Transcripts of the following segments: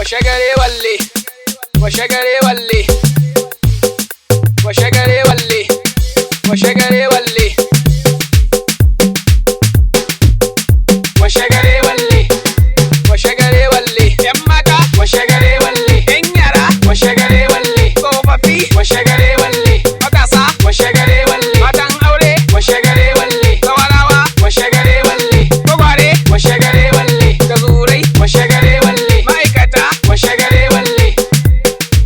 Washe gare walle, washe gare walle, washe gare walle, washe gare walle, washe gare walle, washe gare walle, yan mata, washe gare walle, yan yara, washe gare walle, tsofaffi, washe gare walle, matasa, washe gare walle, matan aure, washe gare walle, zawarawa, washe gare walle, gwagware, washe gare walle, gazurai, washe gare walle, ma'aikata, washe gare walle,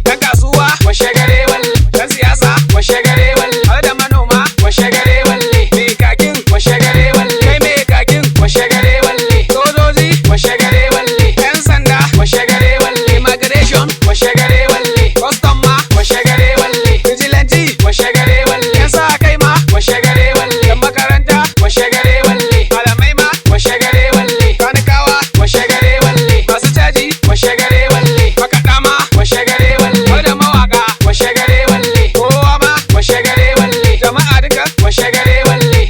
yan kasuwa, washe gare walle, yan siyasa, washe gare walle, har da manoma, washe gare walle, mai kakin, washe gare walle, kai mai kakin, washe gare walle, sojoji, washe gare walle, yan sanda, washe gare walle, immigration, washe gare walle, custom ma, washe gare walle, vigilante, washe gare walle, yan sa kai ma, washe gare walle, yan makaranta, washe gare walle, malamai ma, washe gare walle, kanikawa, washe gare walle, masu caji, washe gare walle, makaɗa ma, washe gare walle, har da mawaka, washe gare walle, kowa ma, washe gare walle, jama'a duka, washe gare walle.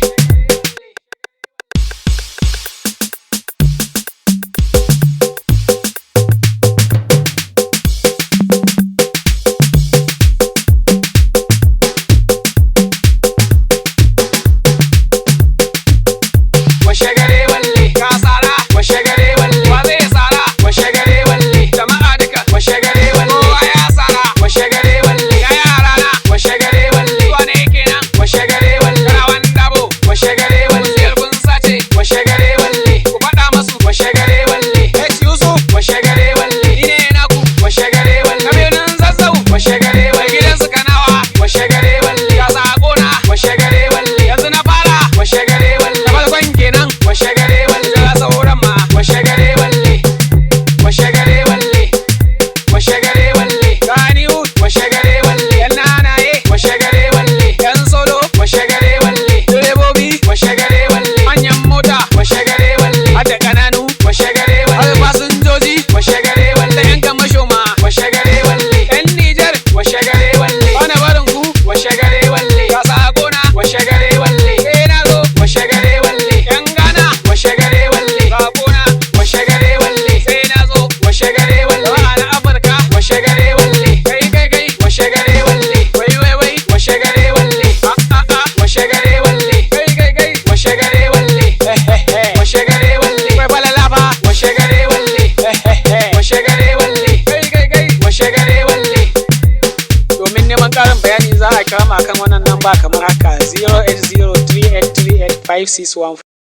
Washe gare walle, ka sara, washe gare walle, wa zai sara, washe gare walle, jama'a duka, washe gare walle, kowa ya sara, washe gare walle, ya yara na, washe gare walle, wane kenan, washe gare walle, karawan dabo, washe gare walle, kun sace, washe gare walle, ku faɗa masu, washe gare walle, H Yusuf, washe gare walle, ni ne naku, washe gare walle, kabirin Zazzau, washe gare walle, gidan su Kanawa, washe gare walle, ga sakona, washe gare walle, yanzu na fara, washe gare walle, farkon kenan, washe gare walle, ga sauran ma, washe gare walle, washe gare walle, washe gare walle, Kannywood, washe gare walle, yan nanaye, washe gare walle, yan solo, washe gare walle, direbobi, washe gare walle, manyan mota, washe gare walle, har da ƙananu, washe gare walle, har fasinjoji, washe gare walle, yan kamasho ma, washe gare walle, yan Nijar, washe gare walle, bana barin ku, washe gare walle, ga sakona, washe gare walle, sai na zo, washe gare walle, yan Ghana, washe gare walle, sakona, washe gare walle, sai na zo, washe gare walle, na Afirka, washe gare walle, kai kai kai, washe gare walle, wai wai wai, washe gare walle, a a a, washe gare walle, kai kai kai, washe gare walle, washe gare walle, kai falala washe gare walle, washe gare walle, kai kai kai, washe gare walle. Domin neman ƙarin bayani za a kira mu akan wannan namba kamar haka: 08038385614.